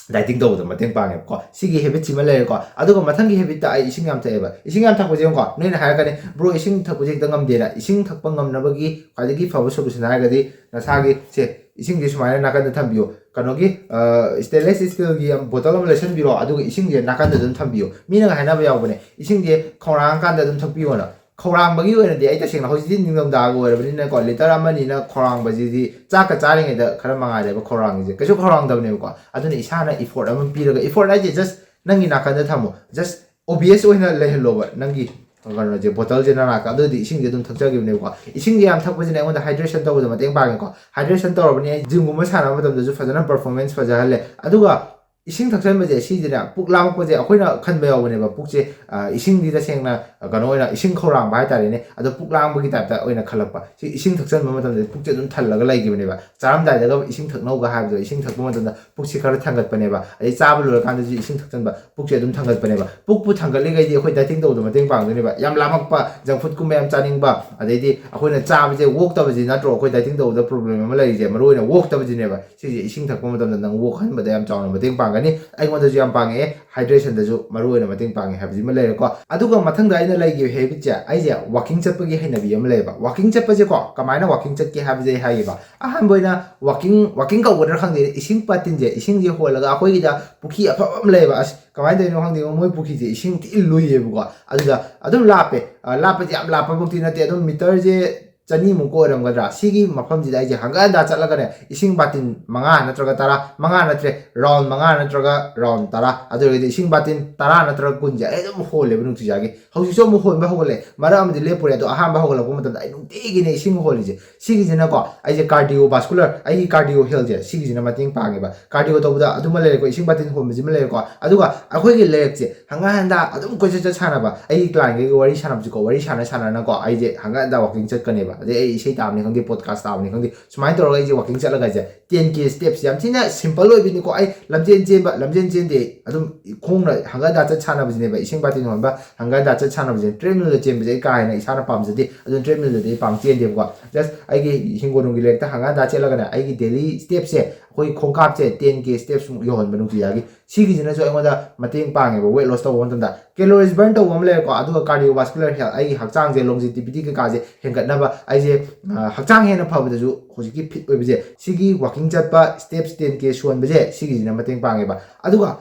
ꯗꯥꯏꯇꯤꯡ ꯇꯧꯕꯗ ꯃꯇꯦꯡ ꯄꯥꯡꯉꯦꯕꯀꯣ꯫ ꯁꯤꯒꯤ ꯍꯦꯕꯤꯠꯁꯤꯃ ꯂꯩꯔꯦꯀꯣ꯫ ꯑꯗꯨꯒ ꯃꯊꯪꯒꯤ ꯍꯦꯕꯤꯠꯇ ꯑꯩ ꯏꯁꯤꯡ ꯌꯥꯝ ꯊꯛꯑꯦꯕ꯫ ꯏꯁꯤꯡ ꯌꯥꯝ ꯊꯛꯄꯁꯦ ꯌꯦꯡꯉꯨꯀꯣ, ꯅꯣꯏꯅ ꯍꯥꯏꯔꯛꯀꯅꯤ, "ꯕ꯭ꯔꯣ, ꯏꯁꯤꯡ ꯊꯛꯄꯁꯦ ꯍꯦꯛꯇ ꯉꯝꯗꯦꯅ"꯫ ꯏꯁꯤꯡ ꯊꯛꯄ ꯉꯝꯅꯕꯒꯤ ꯈ꯭ꯋꯥꯏꯗꯒꯤ ꯐꯕ ꯁꯣꯂꯨꯁꯟ ꯍꯥꯏꯔꯒꯗꯤ ꯅꯁꯥꯒꯤ, ꯁꯦ, ꯏꯁꯤꯡꯁꯦ ꯁꯨꯃꯥꯏꯅ ꯅꯥꯀꯟꯗ ꯊꯝꯕꯤꯌꯣ꯫ ꯀꯩꯅꯣꯒꯤ, ꯑ, ꯁ꯭ꯇꯦꯟꯂꯦꯁ ꯁ꯭ꯇꯤꯜꯒꯤ ꯕꯣꯇꯜ ꯑꯃ ꯂꯩꯁꯟꯕꯤꯔꯣ, ꯑꯗꯨꯒ ꯏꯁꯤꯡꯁꯦ ꯅꯥꯀꯟꯗ ꯑꯗꯨꯝ ꯊꯝꯕꯤꯌꯣ꯫ ꯃꯤꯅꯒ ꯍꯥꯏꯅꯕ ꯌꯥꯎꯕꯅꯦ, "ꯏꯁꯤꯡꯁꯦ ꯈꯧꯔꯥꯡꯉꯀꯥꯟꯗ ꯑꯗꯨꯝ ꯊꯛꯄꯤꯌꯣꯅ"꯫ ꯈꯧꯔꯥꯡꯕꯒꯤ ꯑꯣꯏꯅꯗꯤ ꯑꯩ ꯇꯁꯦꯡꯅ ꯍꯧꯖꯤꯛꯇꯤ ꯅꯤꯡꯊꯝꯊꯥꯒ ꯑꯣꯏꯔꯕꯅꯤꯅꯀꯣ, ꯂꯤꯇꯔ ꯑꯃ ꯑꯅꯤꯅ ꯈꯧꯔꯥꯡꯕꯁꯤꯗꯤ ꯆꯥꯛꯀ ꯆꯥꯔꯤꯉꯩꯗ ꯈꯔ ꯃꯉꯥꯏꯔꯦꯕ ꯈꯧꯔꯥꯡꯉꯤꯁꯦ, ꯀꯩꯁꯨ ꯈꯧꯔꯥꯡꯗꯕꯅꯦꯕꯀꯣ꯫ ꯑꯗꯨꯅ ꯏꯁꯥꯅ ꯏꯐꯣꯔꯠ ꯑꯃ ꯄꯤꯔꯒ, ꯏꯐꯣꯔꯠ ꯍꯥꯏꯁꯦ ꯖꯁ ꯅꯪꯒꯤ ꯅꯥꯀꯟꯗ ꯊꯝꯃꯣ, ꯖꯁ ꯑꯣꯕꯤꯌꯁ ꯑꯣꯏꯅ ꯂꯩꯍꯜꯂꯣꯕ ꯅꯪꯒꯤ ꯀꯩꯅꯣꯁꯦ, ꯕꯣꯇꯜꯁꯦ ꯅꯅꯥꯛꯇ, ꯑꯗꯨꯗꯤ ꯏꯁꯤꯡꯁꯦ ꯑꯗꯨꯝ ꯊꯛꯆꯈꯤꯕꯅꯦꯕꯀꯣ꯫ ꯏꯁꯤꯡꯁꯦ ꯌꯥꯝ ꯊꯛꯄꯁꯤꯅ ꯑꯩꯉꯣꯟꯗ ꯍꯥꯏꯗ꯭ꯔꯦꯁꯟ ꯇꯧꯕꯗ ꯃꯇꯦꯡ ꯄꯥꯡꯉꯦꯀꯣ꯫ ꯍꯥꯏꯗ꯭ꯔꯦꯁꯟ ꯇꯧꯔꯕꯅꯤ, ꯑꯩ ꯖꯤꯝꯒꯨꯝꯕ ꯁꯥꯟꯅꯕ ꯃꯇꯝꯗꯁꯨ ꯐꯖꯅ ꯄꯔꯐꯣꯔꯃꯦꯟꯁ ꯐꯖꯍꯜꯂꯦ꯫ ꯑꯗꯨꯒ ꯏꯁꯤꯡ ꯊꯛꯆꯟꯕꯁꯦ ꯁꯤꯁꯤꯅ ꯄꯨꯛ ꯂꯥꯝꯃꯛꯄꯁꯦ ꯑꯩꯈꯣꯏꯅ ꯈꯟꯕ ꯌꯥꯎꯕꯅꯦꯕ꯫ ꯄꯨꯛꯁꯦ, ꯑ, ꯏꯁꯤꯡꯗꯤ ꯇꯁꯦꯡꯅ, ꯑ, ꯀꯩꯅꯣ ꯑꯣꯏꯅ ꯏꯁꯤꯡ ꯈꯧꯔꯥꯡꯕ ꯍꯥꯏꯇꯥꯔꯦꯅꯦ꯫ ꯑꯗꯣ ꯄꯨꯛ ꯂꯥꯝꯕꯒꯤ ꯇꯥꯏꯞꯇ ꯑꯣꯏꯅ ꯈꯜꯂꯛꯄ꯫ ꯁꯤ ꯏꯁꯤꯡ ꯊꯛꯆꯟꯕ ꯃꯇꯝꯗ ꯄꯨꯛꯁꯦ ꯑꯗꯨꯝ ꯊꯜꯂꯒ ꯂꯩꯈꯤꯕꯅꯦꯕ꯫ ꯆꯥꯔꯝꯗꯥꯏꯗꯒ ꯏꯁꯤꯡ ꯊꯛꯅꯧꯒ ꯍꯥꯏꯕꯗꯣ, ꯏꯁꯤꯡ ꯊꯛꯄ ꯃꯇꯝꯗ ꯄꯨꯛꯁꯦ ꯈꯔ ꯊꯟꯒꯠꯄꯅꯦꯕ꯫ ꯑꯗꯩ ꯆꯥꯕ ꯂꯣꯏꯔꯀꯥꯟꯗꯁꯨ ꯏꯁꯤꯡ ꯊꯛꯆꯟꯕ, ꯄꯨꯛꯁꯦ ꯑꯗꯨꯝ ꯊꯟꯒꯠꯄꯅꯦꯕ꯫ ꯄꯨꯛꯄꯨ ꯊꯟꯒꯠꯂꯤꯈꯩꯗꯤ ꯑꯩꯈꯣꯏ dieting ꯇꯧꯕꯗ ꯃꯇꯦꯡ ꯄꯥꯡꯗꯣꯏꯅꯦꯕ꯫ ꯌꯥꯝ ꯂꯥꯝꯃꯛꯄ, junk food ꯀꯨꯝꯕ ꯌꯥꯝ ꯆꯥꯅꯤꯡꯕ, ꯑꯗꯩꯗꯤ ꯑꯩꯈꯣꯏꯅ ꯆꯥꯕꯁꯦ ꯑꯣꯛꯇꯕꯁꯤ ꯅꯠꯇ꯭ꯔꯣ ꯑꯩꯈꯣꯏ dieting ꯇꯧꯕꯗ problem ꯑꯃ ꯂꯩꯔꯤꯁꯦ? ꯃꯔꯨꯑꯣꯏꯅ ꯑꯣꯛꯇꯕꯁꯤꯅꯦꯕ꯫ ꯁꯤꯁꯦ ꯏꯁꯤꯡ ꯊꯛꯄ ꯃꯇꯝꯗ ꯅꯪ ꯋꯣꯛꯍꯟꯕꯗ ꯌꯥꯝ ꯆꯥꯎꯅ ꯃꯇꯦꯡ ꯄꯥꯡꯒꯅꯤ꯫ ꯑꯩꯉꯣꯟꯗꯁꯨ ꯌꯥꯝ ꯄꯥꯡꯉꯛꯑꯦ, hydration ꯗꯁꯨ ꯃꯔꯨ ꯑꯣꯏꯅ ꯃꯇꯦꯡ ꯄꯥꯡꯉꯦ ꯍꯥꯏꯕꯁꯤꯃ ꯂꯩꯔꯦꯀꯣ꯫ ꯑꯗꯨꯒ ꯃꯊꯪꯗ ꯑꯩꯅ ꯂꯩꯈꯤꯕ habit ꯁꯦ, ꯑꯩꯁꯦ walking ꯆꯠꯄꯒꯤ ꯍꯩꯅꯕꯤ ꯑꯃ ꯂꯩꯌꯦꯕ꯫ Walking ꯆꯠꯄꯁꯦꯀꯣ, ꯀꯃꯥꯏꯅ walking ꯆꯠꯀꯦ ꯍꯥꯏꯕꯁꯦ ꯑꯩ ꯍꯥꯏꯒꯦꯕ꯫ ꯑꯍꯥꯟꯕ ꯑꯣꯏꯅ walking, walking ꯀꯧꯒꯗ꯭ꯔꯥ ꯈꯪꯗꯦ, ꯏꯁꯤꯡ ꯕꯥꯇꯤꯟꯁꯦ, ꯏꯁꯤꯡꯁꯦ ꯍꯣꯜꯂꯒ, ꯑꯩꯈꯣꯏꯒꯤꯗ ꯄꯨꯈ꯭ꯔꯤ ꯑꯐꯕ ꯑꯃ ꯂꯩꯌꯦꯕ꯫ ꯑꯁ, ꯀꯃꯥꯏꯅ ꯇꯧꯔꯤꯅꯣ ꯈꯪꯗꯦ, ꯃꯣꯏ ꯄꯨꯈ꯭ꯔꯤꯁꯦ ꯏꯁꯤꯡ ꯊꯤ ꯂꯨꯏꯌꯦꯕꯀꯣ꯫ ꯑꯗꯨꯗ ꯑꯗꯨꯝ ꯂꯥꯞꯄꯦ, ꯑ, ꯂꯥꯞꯄꯁꯦ ꯌꯥꯝ ꯂꯥꯞꯄꯃꯛꯇꯤ ꯅꯠꯇꯦ, ꯑꯗꯨꯝ ꯃꯤꯇꯔꯁꯦ ꯆꯅꯤꯃꯨꯛꯀ ꯑꯣꯏꯔꯝꯒꯗ꯭ꯔꯥ? ꯁꯤꯒꯤ ꯃꯐꯝꯁꯤꯗ ꯑꯩꯁꯦ ꯍꯪꯒꯠ ꯍꯟꯗ ꯆꯠꯂꯒꯅꯦ, ꯏꯁꯤꯡ ꯕꯥꯇꯤꯟ ꯃꯉꯥ ꯅꯠꯇ꯭ꯔꯒ ꯇꯔꯥ, ꯃꯉꯥ ꯅꯠꯇ꯭ꯔꯦ, round ꯃꯉꯥ ꯅꯠꯇ꯭ꯔꯒ round ꯇꯔꯥ, ꯑꯗꯨ ꯑꯣꯏꯔꯒꯗꯤ ꯏꯁꯤꯡ ꯕꯥꯇꯤꯟ ꯇꯔꯥ ꯅꯠꯇ꯭ꯔꯒ ꯀꯨꯟꯁꯦ ꯑꯩ ꯑꯗꯨꯝ ꯍꯣꯜꯂꯦꯕ ꯅꯨꯡꯇꯤꯖꯥꯒꯤ꯫ ꯍꯧꯖꯤꯛꯁꯨ ꯑꯃꯨꯛ ꯍꯣꯟꯕ ꯍꯧꯒꯠꯂꯦ, ꯃꯔꯛ ꯑꯃꯗꯤ ꯂꯦꯞꯄꯨꯔꯦ, ꯑꯗꯣ ꯑꯍꯥꯟꯕ ꯍꯧꯒꯠꯂꯛꯄ ꯃꯇꯝꯗ ꯑꯩ ꯅꯨꯡꯇꯤꯒꯤꯅꯦ ꯏꯁꯤꯡ ꯍꯣꯜꯂꯤꯁꯦ꯫ ꯁꯤꯒꯤꯁꯤꯅꯀꯣ, ꯑꯩꯁꯦ cardiovascular, ꯑꯩꯒꯤ cardio health ꯁꯦ ꯁꯤꯒꯤꯁꯤꯅ ꯃꯇꯦꯡ ꯄꯥꯡꯉꯦꯕ꯫ Cardio ꯇꯧꯕꯗ ꯑꯗꯨꯃ ꯂꯩꯔꯦꯀꯣ, ꯏꯁꯤꯡ ꯕꯥꯇꯤꯟ ꯍꯣꯟꯕꯁꯤꯃ ꯂꯩꯔꯦꯀꯣ, ꯑꯗꯨꯒ ꯑꯩꯈꯣꯏꯒꯤ ꯂꯩꯔꯛꯁꯦ ꯍꯪꯒꯠ ꯍꯟꯗ ꯑꯗꯨꯝ ꯀꯣꯏꯆꯠ ꯆꯠ ꯁꯥꯟꯅꯕ, ꯑꯩꯒꯤ client ꯈꯩꯒ ꯋꯥꯔꯤ ꯁꯥꯟꯅꯕꯁꯤꯀꯣ, ꯋꯥꯔꯤ ꯁꯥꯟꯅ ꯁꯥꯟꯅꯅꯀꯣ ꯑꯩꯁꯦ ꯍꯪꯒꯠ ꯍꯟꯗ walking ꯆꯠꯀꯅꯦꯕ꯫ ꯑꯗꯩ ꯑꯩ ꯏꯁꯩ ꯇꯥꯕꯅꯤ ꯈꯪꯗꯦ, podcast ꯇꯥꯕꯅꯤ ꯈꯪꯗꯦ, ꯁꯨꯃꯥꯏꯅ ꯇꯧꯔꯒ ꯑꯩꯁꯦ walking ꯆꯠꯂꯒ ꯑꯩꯁꯦ ten K steps, ꯌꯥꯝ ꯊꯤꯅ simple ꯑꯣꯏꯕꯅꯤꯀꯣ꯫ ꯑꯩ ꯂꯝꯖꯦꯟ ꯆꯦꯟꯕ, ꯂꯝꯖꯦꯟ ꯆꯦꯟꯗꯦ, ꯑꯗꯨꯝ ꯈꯣꯡꯅ ꯍꯪꯒꯠ ꯍꯟꯗ ꯆꯠ ꯁꯥꯟꯅꯕꯁꯤꯅꯦꯕ, ꯏꯁꯤꯡ ꯕꯥꯇꯤꯟ ꯍꯣꯟꯕ, ꯍꯪꯒꯠ ꯍꯟꯗ ꯆꯠ ꯁꯥꯟꯅꯕꯁꯦ꯫ Treadmill ꯗ ꯆꯦꯟꯕꯁꯦ ꯑꯩ ꯀꯥ ꯍꯦꯟꯅ ꯏꯁꯥꯅ ꯄꯥꯝꯖꯗꯦ, ꯑꯗꯨꯅ treadmill ꯗꯗꯤ ꯑꯩ ꯄꯥꯡ ꯆꯦꯟꯗꯦꯕꯀꯣ꯫ Just ꯑꯩꯒꯤ ꯍꯤꯡꯒꯣꯜꯅꯨꯡꯒꯤ ꯂꯩꯔꯛꯇ ꯍꯪꯒꯠ ꯍꯟꯗ ꯆꯦꯜꯂꯒꯅꯦ, ꯑꯩꯒꯤ daily steps ꯁꯦ, ꯑꯩꯈꯣꯏ ꯈꯣꯡꯀꯥꯞꯁꯦ ten K steps ꯃꯨꯛ ꯌꯧꯍꯟꯕ ꯅꯨꯡꯇꯤꯖꯥꯒꯤ꯫ ꯁꯤꯒꯤꯁꯤꯅꯁꯨ ꯑꯩꯉꯣꯟꯗ ꯃꯇꯦꯡ ꯄꯥꯡꯉꯦꯕ weight loss ꯇꯧꯕ ꯃꯇꯝꯗ꯫ Calories burn ꯇꯧꯕ ꯑꯃ ꯂꯩꯔꯦꯀꯣ, ꯑꯗꯨꯒ cardiovascular health, ꯑꯩꯒꯤ ꯍꯛꯆꯥꯡꯁꯦ, longevity ꯀꯩꯀꯥꯁꯦ ꯍꯦꯟꯒꯠꯅꯕ, ꯑꯩꯁꯦ, ꯑ, ꯍꯛꯆꯥꯡ ꯍꯦꯟꯅ ꯐꯕꯗꯁꯨ ꯍꯧꯖꯤꯛꯀꯤ fit ꯑꯣꯏꯕꯁꯦ, ꯁꯤꯒꯤ walking ꯆꯠꯄ, steps ten K ꯁꯣꯟꯕꯁꯦ, ꯁꯤꯒꯤꯁꯤꯅ ꯃꯇꯦꯡ ꯄꯥꯡꯉꯦꯕ꯫ ꯑꯗꯨꯒ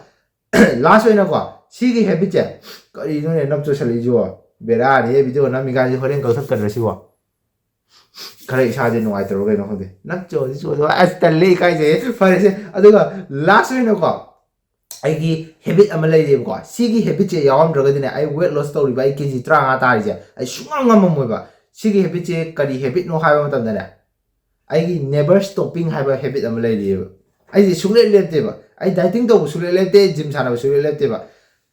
last ꯑꯣꯏꯅꯀꯣ, ꯁꯤꯒꯤ habit ꯁꯦ, ꯀꯔꯤꯅꯣꯅꯦ ꯅꯞ ꯆꯣꯠꯁꯜꯂꯛꯏꯁꯤꯕꯣ? ꯕꯦꯔꯥꯅꯤ, video ꯅꯝꯃꯤꯀꯥꯟꯁꯤ ꯍꯣꯔꯦꯟ ꯀꯛꯊꯠꯀꯗ꯭ꯔꯥ ꯁꯤꯕꯣ? ꯈꯔ ꯏꯁꯥꯁꯦ ꯅꯨꯡꯉꯥꯏꯇ꯭ꯔꯕ ꯀꯩꯅꯣ ꯈꯪꯗꯦ, ꯅꯞ ꯆꯣꯠꯁꯤ ꯆꯣꯠꯁꯤ, ꯑꯁ, ꯇꯜꯂꯦ, ꯏꯀꯥꯏꯖꯩ꯫ ꯐꯔꯦꯁꯦ, ꯑꯗꯨꯒ last ꯑꯣꯏꯅꯀꯣ, ꯑꯩꯒꯤ habit ꯑꯃ ꯂꯩꯔꯤꯕꯀꯣ꯫ ꯁꯤꯒꯤ habit ꯁꯦ ꯌꯥꯎꯔꯝꯗ꯭ꯔꯒꯗꯤꯅꯦ, ꯑꯩ weight loss ꯇꯧꯔꯤꯕ, ꯑꯩ ꯀꯦ ꯖꯤ ꯇꯔꯥꯃꯉꯥ ꯇꯥꯔꯤꯁꯦ, ꯑꯩ ꯁꯨꯡꯉꯝ ꯉꯝꯃꯝꯃꯣꯏꯕ꯫ ꯁꯤꯒꯤ habit ꯁꯦ ꯀꯔꯤ habit ꯅꯣ ꯍꯥꯏꯕ ꯃꯇꯝꯗꯅꯦ, ꯑꯩꯒꯤ never stopping ꯍꯥꯏꯕ habit ꯑꯃ ꯂꯩꯔꯤꯑꯕ꯫ ꯑꯩꯁꯦ ꯁꯨꯡꯂꯦꯞ ꯂꯦꯞꯇꯦꯕ꯫ ꯑꯩ ꯗꯥꯏꯇꯤꯡ ꯇꯧꯕ ꯁꯨꯡꯂꯦꯞ ꯂꯦꯞꯇꯦ, ꯖꯤꯝ ꯁꯥꯟꯅꯕ ꯁꯨꯡꯂꯦꯞ ꯂꯦꯞꯇꯦꯕ꯫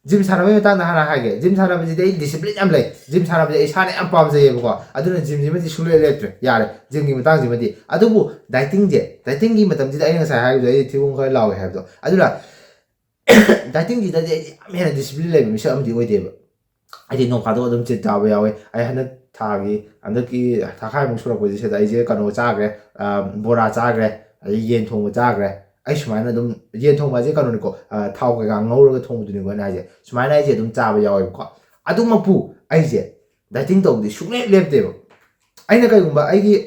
ꯖꯤꯝ ꯁꯥꯟꯅꯕꯒꯤ ꯃꯇꯥꯡꯗ ꯍꯥꯟꯅ ꯍꯥꯏꯒꯦ꯫ ꯖꯤꯝ ꯁꯥꯟꯅꯕꯁꯤꯗꯤ ꯑꯩ ꯗꯤꯁꯤꯄ꯭ꯂꯤꯟ ꯌꯥꯝ ꯂꯩ꯫ ꯖꯤꯝ ꯁꯥꯟꯅꯕꯁꯦ ꯑꯩ ꯏꯁꯥꯅ ꯌꯥꯝ ꯄꯥꯝꯖꯩꯌꯦꯕꯀꯣ꯫ ꯑꯗꯨꯅ ꯖꯤꯝꯁꯤꯃꯗꯤ ꯁꯨꯡꯂꯦꯞ ꯂꯦꯞꯇ꯭ꯔꯦ, ꯌꯥꯔꯦ ꯖꯤꯝꯒꯤ ꯃꯇꯥꯡꯁꯤꯃꯗꯤ꯫ ꯑꯗꯨꯕꯨ ꯗꯥꯏꯇꯤꯡꯁꯦ, ꯗꯥꯏꯇꯤꯡꯒꯤ ꯃꯇꯝꯁꯤꯗ ꯑꯩꯅ ꯉꯁꯥꯏ ꯍꯥꯏꯈꯤꯕꯗꯣ, ꯑꯩ ꯊꯤꯕꯣꯡ ꯈꯔ ꯂꯥꯎꯋꯦ ꯍꯥꯏꯕꯗꯣ, ꯑꯗꯨꯅ ꯗꯥꯏꯇꯤꯡꯁꯤꯗꯗꯤ ꯑꯩꯗꯤ ꯌꯥꯝ ꯍꯦꯟꯅ ꯗꯤꯁꯤꯄ꯭ꯂꯤꯟ ꯂꯩꯕ ꯃꯤꯁꯛ ꯑꯃꯗꯤ ꯑꯣꯏꯗꯦꯕ꯫ ꯑꯩꯗꯤ ꯅꯣꯡ ꯐꯥꯗꯣꯛ ꯑꯗꯨꯝ ꯆꯤꯠ ꯆꯥꯕ ꯌꯥꯎꯋꯦ꯫ ꯑꯩ ꯍꯟꯗꯛ ꯊꯥꯒꯤ, ꯍꯟꯗꯛꯀꯤ ꯊꯥꯈꯥꯏꯃꯨꯛ ꯁꯨꯔꯛꯄꯁꯦ ꯁꯤꯗ ꯑꯩꯁꯦ ꯀꯩꯅꯣ ꯆꯥꯈ꯭ꯔꯦ, ꯑ, ꯕꯣꯔꯥ ꯆꯥꯈ꯭ꯔꯦ, ꯑꯗꯩ ꯌꯦꯟ ꯊꯣꯡꯕ ꯆꯥꯈ꯭ꯔꯦ꯫ ꯑꯩ ꯁꯨꯃꯥꯏꯅ ꯑꯗꯨꯝ, ꯌꯦꯟ ꯊꯣꯡꯕ ꯍꯥꯏꯁꯦ ꯀꯩꯅꯣꯅꯤꯀꯣ, ꯑ, ꯊꯥꯎ ꯀꯩꯀꯥ ꯉꯧꯔꯒ ꯊꯣꯡꯕꯗꯨꯅꯤꯀꯣ ꯑꯩꯅ ꯍꯥꯏꯁꯦ꯫ ꯁꯨꯃꯥꯏꯅ ꯑꯩꯁꯦ ꯑꯗꯨꯝ ꯆꯥꯕ ꯌꯥꯎꯋꯦꯕꯀꯣ꯫ ꯑꯗꯨꯃꯛꯄꯨ ꯑꯩꯁꯦ ꯗꯥꯏꯇꯤꯡ ꯇꯧꯕꯗꯤ ꯁꯨꯡꯂꯦꯞ ꯂꯦꯞꯇꯦꯕ꯫ ꯑꯩꯅ ꯀꯩꯒꯨꯝꯕ ꯑꯩꯒꯤ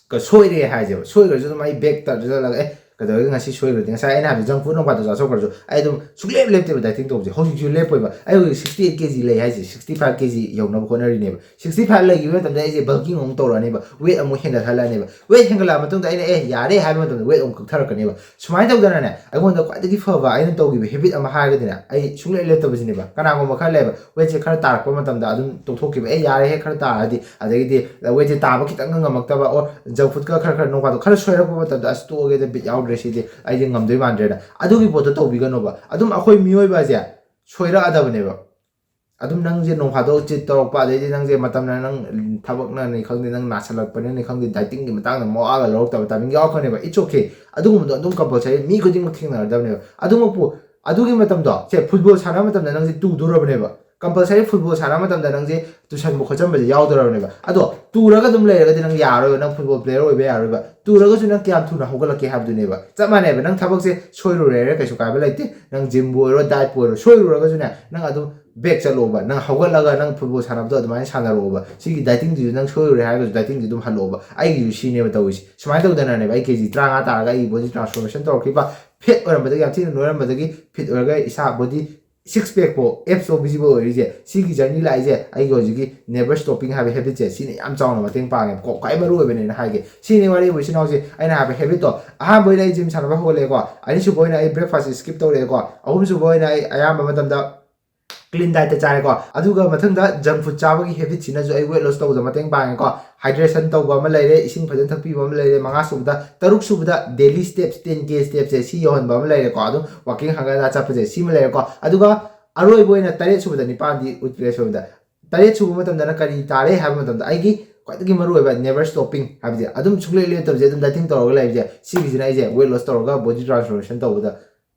ꯀ-, ꯁꯣꯏꯔꯦ ꯍꯥꯏꯁꯦꯕ, ꯁꯣꯏꯈ꯭ꯔꯁꯨ ꯑꯗꯨꯝ ꯑꯩ ꯕꯦꯛꯇ ꯆꯠꯂꯒ, "ꯑꯦ, ꯀꯩꯗꯧꯔꯒꯦ ꯉꯁꯤ ꯁꯣꯏꯈ꯭ꯔꯗꯤ?" ꯉꯁꯥꯏ ꯑꯩꯅ ꯍꯥꯏꯕꯗꯣ, ꯖꯪ ꯐꯨꯗ ꯅꯣꯡ ꯐꯥꯗꯣꯛ ꯆꯥꯊꯣꯛꯈ꯭ꯔꯁꯨ ꯑꯩ ꯑꯗꯨꯝ ꯁꯨꯡꯂꯦꯞ ꯂꯦꯞꯇꯦꯕ ꯗꯥꯏꯇꯤꯡ ꯇꯧꯕꯁꯦ꯫ ꯍꯧꯖꯤꯛꯁꯨ ꯂꯦꯞꯄꯣꯏꯕ꯫ ꯑꯩ ꯍꯧꯖꯤꯛ sixty eight kg ꯂꯩ ꯍꯥꯏꯁꯦ, sixty five kg ꯌꯧꯅꯕ ꯍꯣꯠꯅꯔꯤꯅꯦꯕ꯫ Sixty five ꯂꯩꯈꯤꯕ ꯃꯇꯝꯗ ꯑꯩꯁꯦ bulking ꯑꯃꯨꯛ ꯇꯧꯔꯛꯑꯅꯦꯕ, weight ꯑꯃꯨꯛ ꯍꯦꯟꯒꯠꯍꯜꯂꯛꯑꯅꯦꯕ꯫ Weight ꯍꯦꯟꯒꯠꯂꯛꯑ ꯃꯇꯨꯡꯗ ꯑꯩꯅ, "ꯑꯦ, ꯌꯥꯔꯦ" ꯍꯥꯏꯕ ꯃꯇꯝꯗ weight ꯑꯃꯨꯛ ꯀꯛꯊꯔꯛꯀꯅꯦꯕ꯫ ꯁꯨꯃꯥꯏꯅ ꯇꯧꯗꯅꯅꯦ, ꯑꯩꯉꯣꯟꯗ ꯈ꯭ꯋꯥꯏꯗꯒꯤ ꯐꯕ ꯑꯩꯅ ꯇꯧꯈꯤꯕ habit ꯑꯃ ꯍꯥꯏꯔꯒꯗꯤꯅꯦ, ꯑꯩ ꯁꯨꯡꯂꯦꯞ ꯂꯦꯞꯇꯕꯁꯤꯅꯦꯕ꯫ ꯀꯅꯥꯒꯨꯝꯕ ꯈꯔ ꯂꯩꯌꯦꯕ, weightꯁꯦ ꯈꯔ ꯇꯥꯔꯛꯄ ꯃꯇꯝꯗ ꯑꯗꯨꯝ ꯇꯣꯛꯊꯣꯛꯈꯤꯕ, "ꯑꯦ, ꯌꯥꯔꯦꯍꯦ, ꯈꯔ ꯇꯥꯔꯗꯤ", ꯑꯗꯒꯤꯗꯤ weightꯁꯦ ꯇꯥꯕ ꯈꯤꯇꯪꯒ ꯉꯝꯃꯛꯇꯕ, or junk foodꯀ ꯈꯔ ꯈꯔ ꯅꯣꯡ ꯐꯥꯗꯣꯛ ꯈꯔ ꯁꯣꯏꯔꯛꯄ ꯃꯇꯝꯗ, "ꯑꯁ, ꯇꯣꯛꯑꯒꯦꯗ, ꯕꯤꯠ ꯌꯥꯎꯗ꯭ꯔꯦ ꯁꯤꯗꯤ, ꯑꯩꯗꯤ ꯉꯝꯗꯣꯏ ꯃꯥꯟꯗ꯭ꯔꯦꯅ", ꯑꯗꯨꯒꯤ ꯄꯣꯠꯇꯣ ꯇꯧꯕꯤꯒꯅꯣꯕ꯫ ꯑꯗꯨꯝ ꯑꯩꯈꯣꯏ ꯃꯤꯑꯣꯏꯕꯁꯦ ꯁꯣꯏꯔꯛꯑꯗꯕꯅꯦꯕ꯫ ꯑꯗꯨꯝ ꯅꯪꯁꯦ ꯅꯣꯡ ꯐꯥꯗꯣꯛ ꯆꯤꯠ ꯇꯧꯔꯛꯄ, ꯑꯗꯩꯗꯤ ꯅꯪꯁꯦ ꯃꯇꯝꯅ, ꯅꯪ ꯊꯕꯛꯅꯅꯤ ꯈꯪꯗꯦ, ꯅꯪ ꯅꯥꯁꯜꯂꯛꯄꯅꯅꯤ ꯈꯪꯗꯦ, dietingꯒꯤ ꯃꯇꯥꯡꯗ ꯃꯋꯥꯒ ꯂꯧꯔꯛꯇꯕ timing ꯌꯥꯎꯔꯛꯀꯅꯦꯕ꯫ It's okay, ꯑꯗꯨꯒꯨꯝꯕꯗꯣ ꯑꯗꯨꯝ compulsory ꯃꯤ ꯈꯨꯗꯤꯡꯃꯛ ꯊꯦꯡꯅꯔꯗꯕꯅꯦꯕ꯫ ꯑꯗꯨꯃꯛꯄꯨ, ꯑꯗꯨꯒꯤ ꯃꯇꯝꯗꯣ, ꯁꯦ, football ꯁꯥꯟꯅꯕ ꯃꯇꯝꯗ ꯅꯪꯁꯦ ꯇꯨꯗꯣꯔꯕꯅꯦꯕ꯫ Compulsory football ꯁꯥꯟꯅꯕ ꯃꯇꯝꯗ ꯅꯪꯁꯦ ꯇꯨꯁꯟꯕ ꯈꯣꯠꯆꯟꯕꯁꯦ ꯌꯥꯎꯗꯣꯔꯕꯅꯦꯕ꯫ ꯑꯗꯣ ꯇꯨꯔꯒ ꯑꯗꯨꯝ ꯂꯩꯔꯒꯗꯤ ꯅꯪ ꯌꯥꯔꯣꯏꯕ, ꯅꯪ football player ꯑꯣꯏꯕ ꯌꯥꯔꯣꯏꯕ꯫ ꯇꯨꯔꯒꯁꯨ ꯅꯪ ꯀꯌꯥꯝ ꯊꯨꯅ ꯍꯧꯒꯠꯂꯛꯀꯦ ꯍꯥꯏꯕꯗꯨꯅꯦꯕ꯫ ꯆꯞ ꯃꯥꯟꯅꯩꯕ, ꯅꯪ ꯊꯕꯛꯁꯦ ꯁꯣꯏꯔꯨꯔꯦ ꯍꯥꯏꯔꯦ, ꯀꯩꯁꯨ ꯀꯥꯏꯕ ꯂꯩꯇꯦ꯫ ꯅꯪ gymꯕꯨ ꯑꯣꯏꯔꯣ, dietꯄꯨ ꯑꯣꯏꯔꯣ, ꯁꯣꯏꯔꯨꯔꯒꯁꯨꯅꯦ, ꯅꯪ ꯑꯗꯨꯝ back ꯆꯠꯂꯣꯕ꯫ ꯅꯪ ꯍꯧꯒꯠꯂꯒ ꯅꯪ football ꯁꯥꯟꯅꯕꯗꯣ ꯑꯗꯨꯃꯥꯏꯅ ꯁꯥꯟꯅꯔꯛꯑꯣꯕ꯫ ꯁꯤꯒꯤ dietingꯗꯨꯁꯨ ꯅꯪ ꯁꯣꯏꯔꯨꯔꯦ ꯍꯥꯏꯔꯒꯁꯨ dietingꯗꯤ ꯑꯗꯨꯝ ꯍꯜꯂꯛꯑꯣꯕ꯫ ꯑꯩꯒꯤꯁꯨ ꯁꯤꯅꯦꯕ ꯇꯧꯔꯤꯁꯦ꯫ ꯁꯨꯃꯥꯏꯅ ꯇꯧꯗꯅꯅꯦꯕ ꯑꯩ kg ꯇꯔꯥꯃꯉꯥ ꯇꯥꯔꯒ ꯑꯩꯒꯤ body transformation ꯇꯧꯔꯛꯈꯤꯕ, fat ꯑꯣꯏꯔꯝꯕꯗꯒꯤ ꯌꯥꯝ ꯊꯤꯅ ꯅꯣꯏꯔꯝꯕꯗꯒꯤ fat ꯑꯣꯏꯔꯒ ꯏꯁꯥ body six packꯐꯥꯎ, absꯐꯥꯎ visible ꯑꯣꯏꯔꯤꯁꯦ꯫ ꯁꯤꯒꯤ journey ꯂꯥꯛꯏꯁꯦ ꯑꯩꯒꯤ ꯍꯧꯖꯤꯛꯀꯤ never stopping ꯍꯥꯏꯕ habitꯁꯦ, ꯁꯤꯅ ꯌꯥꯝ ꯆꯥꯎꯅ ꯃꯇꯦꯡ ꯄꯥꯡꯉꯦꯕꯀꯣ꯫ ꯈ꯭ꯋꯥꯏ ꯃꯔꯨ ꯑꯣꯏꯕꯅꯦꯅ ꯍꯥꯏꯒꯦ꯫ ꯁꯤꯅꯤ ꯋꯥꯔꯤꯕꯨ ꯏꯆꯤꯟ ꯏꯅꯥꯎꯁꯦ ꯑꯩꯅ ꯍꯥꯏꯕ habitꯇꯣ꯫ ꯑꯍꯥꯟꯕ ꯑꯣꯏꯅ ꯑꯩ gym ꯁꯥꯟꯅꯕ ꯍꯧꯒꯠꯂꯛꯑꯦꯀꯣ꯫ ꯑꯅꯤꯁꯨꯕ ꯑꯣꯏꯅ ꯑꯩ breakfast skip ꯇꯧꯔꯛꯑꯦꯀꯣ꯫ ꯑꯍꯨꯝꯁꯨꯕ ꯑꯣꯏꯅ ꯑꯩ ꯑꯌꯥꯝꯕ ꯃꯇꯝꯗ ꯀ꯭ꯂꯤꯟ ꯗꯥꯏꯠꯇ ꯆꯥꯔꯦꯀꯣ꯫ ꯑꯗꯨꯒ ꯃꯊꯪꯗ ꯖꯪ ꯐꯨꯗ ꯆꯥꯕꯒꯤ ꯍꯦꯕꯤꯠꯁꯤꯅꯁꯨ ꯑꯩ ꯋꯦꯠ ꯂꯣꯁ ꯇꯧꯕꯗ ꯃꯇꯦꯡ ꯄꯥꯡꯉꯦꯀꯣ꯫ ꯍꯥꯏꯗ꯭ꯔꯦꯁꯟ ꯇꯧꯕ ꯑꯃ ꯂꯩꯔꯦ, ꯏꯁꯤꯡ ꯐꯖꯅ ꯊꯛꯄꯤꯕ ꯑꯃ ꯂꯩꯔꯦ, ꯃꯉꯥ ꯁꯨꯕꯗ꯫ ꯇꯔꯨꯛ ꯁꯨꯕꯗ ꯗꯦꯂꯤ ꯁ꯭ꯇꯦꯞꯁ ꯇꯦꯟ ꯀꯦ ꯁ꯭ꯇꯦꯞꯁꯦ ꯁꯤ ꯌꯧꯍꯟꯕ ꯑꯃ ꯂꯩꯔꯦꯀꯣ꯫ ꯑꯗꯨꯝ ꯋꯥꯀꯤꯡ ꯍꯪꯒꯠ ꯍꯟꯗ ꯆꯠꯄꯁꯦ ꯁꯤꯃ ꯂꯩꯔꯦꯀꯣ꯫ ꯑꯗꯨꯒ ꯑꯔꯣꯏꯕ ꯑꯣꯏꯅ ꯇꯔꯦꯠ ꯁꯨꯕꯗ, ꯅꯤꯄꯥꯟꯗꯤ ꯎꯠꯇ꯭ꯔꯦ꯫ ꯁꯣꯝꯗ ꯇꯔꯦꯠ ꯁꯨꯕ ꯃꯇꯝꯗꯅ ꯀꯔꯤ ꯇꯥꯔꯦ ꯍꯥꯏꯕ ꯃꯇꯝꯗ ꯑꯩꯒꯤ ꯈ꯭ꯋꯥꯏꯗꯒꯤ ꯃꯔꯨꯑꯣꯏꯕ never stopping ꯍꯥꯏꯕꯁꯦ, ꯑꯗꯨꯝ ꯁꯨꯡꯂꯦꯞ ꯂꯦꯞꯇꯕꯁꯦ, ꯑꯗꯨꯝ ꯗꯥꯏꯇꯤꯡ ꯇꯧꯔꯒ ꯂꯩꯕꯁꯦ, ꯁꯤꯒꯤꯁꯤꯅ ꯑꯩꯁꯦ ꯋꯦꯠ ꯂꯣꯁ ꯇꯧꯔꯒ ꯕꯣꯗꯤ ꯇ꯭ꯔꯥꯟꯁꯐꯣꯔꯃꯦꯁꯟ ꯇꯧꯕꯗ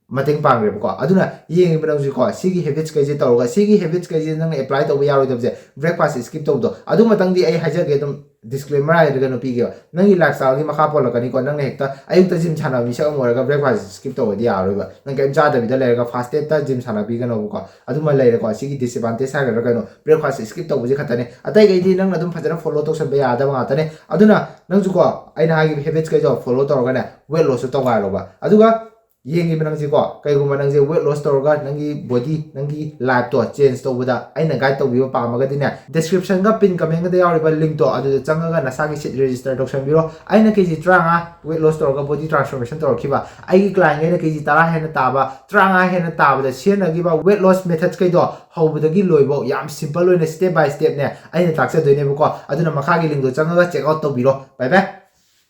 ꯃꯇꯦꯡ ꯄꯥꯡꯈ꯭ꯔꯦꯕꯀꯣ꯫ ꯑꯗꯨꯅ ꯌꯦꯡꯉꯤꯕ ꯅꯪꯁꯨꯀꯣ, ꯁꯤꯒꯤ ꯍꯦꯕꯤꯠꯁ ꯀꯩꯁꯦ ꯇꯧꯔꯒ, ꯁꯤꯒꯤ ꯍꯦꯕꯤꯠꯁ ꯀꯩꯁꯦ ꯅꯪꯅ ꯑꯦꯄ꯭ꯂꯥꯏ ꯇꯧꯕ ꯌꯥꯔꯣꯏꯗꯕꯁꯦ, ꯕ꯭ꯔꯦꯛꯐꯥꯁ ꯁ꯭ꯀꯤꯞ ꯇꯧꯕꯗꯣ꯫ ꯑꯗꯨ ꯃꯇꯪꯗꯤ ꯑꯩ ꯍꯥꯏꯖꯒꯦ, ꯑꯗꯨꯝ ꯗꯤꯁꯀ꯭ꯂꯦꯃꯔ ꯍꯥꯏꯔꯒ ꯀꯩꯅꯣ ꯄꯤꯒꯦꯕ, ꯅꯪꯒꯤ ꯂꯥꯏꯐ ꯁ꯭ꯇꯥꯏꯜꯒꯤ ꯃꯈꯥ ꯄꯣꯜꯂꯛꯀꯅꯤꯀꯣ꯫ ꯅꯪꯅ ꯍꯦꯛꯇ ꯑꯌꯨꯛꯇ ꯖꯤꯝ ꯁꯥꯟꯅꯕ ꯃꯤꯁꯛ ꯑꯃ ꯑꯣꯏꯔꯒ ꯕ꯭ꯔꯦꯛꯐꯥꯁ ꯁ꯭ꯀꯤꯞ ꯇꯧꯕꯗꯤ ꯌꯥꯔꯣꯏꯕ꯫ ꯅꯪ ꯀꯩꯝ ꯆꯥꯗꯕꯤꯗ ꯂꯩꯔꯒ ꯐꯥꯁꯇꯦꯗꯇ ꯖꯤꯝ ꯁꯥꯟꯅꯕꯤꯒꯅꯣꯕꯀꯣ꯫ ꯑꯗꯨꯃ ꯂꯩꯔꯦꯀꯣ, ꯁꯤꯒꯤ ꯗꯤꯁꯑꯦꯗꯚꯥꯟꯇꯦꯖ ꯍꯥꯏꯒꯗ꯭ꯔꯥ ꯀꯩꯅꯣ, ꯕ꯭ꯔꯦꯛꯐꯥꯁ ꯁ꯭ꯀꯤꯞ ꯇꯧꯕꯁꯦ ꯈꯛꯇꯅꯦ꯫ ꯑꯇꯩꯈꯩꯗꯤ ꯅꯪꯅ ꯑꯗꯨꯝ ꯐꯖꯅ ꯐꯣꯂꯣ ꯇꯧꯁꯟꯕ ꯌꯥꯗꯕ ꯉꯥꯛꯇꯅꯦ꯫ ꯑꯗꯨꯅ ꯅꯪꯁꯨꯀꯣ, ꯑꯩꯅ ꯍꯥꯏꯈꯤꯕ ꯍꯦꯕꯤꯠꯁ ꯀꯩꯗꯣ ꯐꯣꯂꯣ ꯇꯧꯔꯒꯅꯦ, ꯋꯦꯠ ꯂꯣꯁꯁꯨ ꯇꯧꯒꯥꯏꯔꯣꯕ꯫ ꯑꯗꯨꯒ ꯌꯦꯡꯉꯤꯕ ꯅꯪꯁꯤꯀꯣ, ꯀꯩꯒꯨꯝꯕ ꯅꯪꯁꯦ ꯋꯦꯠ ꯂꯣꯁ ꯇꯧꯔꯒ ꯅꯪꯒꯤ ꯕꯣꯗꯤ, ꯅꯪꯒꯤ ꯂꯥꯏꯐꯇꯣ ꯆꯦꯟꯖ ꯇꯧꯕꯗ ꯑꯩꯅ ꯒꯥꯏꯗ ꯇꯧꯕꯤꯕ ꯄꯥꯝꯃꯒꯗꯤꯅꯦ, ꯗꯤꯁꯀ꯭ꯔꯤꯞꯁꯟꯒ ꯄꯤꯟ ꯀꯃꯦꯟꯒꯗ ꯌꯥꯎꯔꯤꯕ ꯂꯤꯡꯛꯇꯣ, ꯑꯗꯨꯗ ꯆꯪꯉꯒ ꯅꯁꯥꯒꯤ ꯁꯤꯠ ꯔꯦꯖꯤꯁꯇꯔ ꯇꯧꯁꯟꯕꯤꯔꯣ꯫ ꯑꯩꯅ ꯀꯦ ꯖꯤ ꯇꯔꯥꯃꯉꯥ ꯋꯦꯠ ꯂꯣꯁ ꯇꯧꯔꯒ ꯕꯣꯗꯤ ꯇ꯭ꯔꯥꯟꯁꯐꯣꯔꯃꯦꯁꯟ ꯇꯧꯔꯛꯈꯤꯕ, ꯑꯩꯒꯤ ꯀ꯭ꯂꯥꯏꯟꯈꯩꯅ ꯀꯦ ꯖꯤ ꯇꯔꯥ ꯍꯦꯟꯅ ꯇꯥꯕ, ꯇꯔꯥꯃꯉꯥ ꯍꯦꯟꯅ ꯇꯥꯕꯗ ꯁꯤꯖꯤꯟꯅꯈꯤꯕ ꯋꯦꯠ ꯂꯣꯁ ꯃꯦꯊꯠꯁ ꯀꯩꯗꯣ ꯍꯧꯕꯗꯒꯤ ꯂꯣꯏꯕꯧ ꯌꯥꯝ ꯁꯤꯝꯄꯜ ꯑꯣꯏꯅ ꯁ꯭ꯇꯦꯞ ꯕꯥꯏ ꯁ꯭ꯇꯦꯞꯅꯦ ꯑꯩꯅ ꯇꯥꯛꯆꯗꯣꯏꯅꯦꯕꯀꯣ꯫ ꯑꯗꯨꯅ ꯃꯈꯥꯒꯤ ꯂꯤꯡꯛꯇꯣ ꯆꯪꯉꯒ ꯆꯦꯛ ꯑꯥꯎꯠ ꯇꯧꯕꯤꯔꯣ꯫ ꯕꯥꯏ ꯕꯥꯏ꯫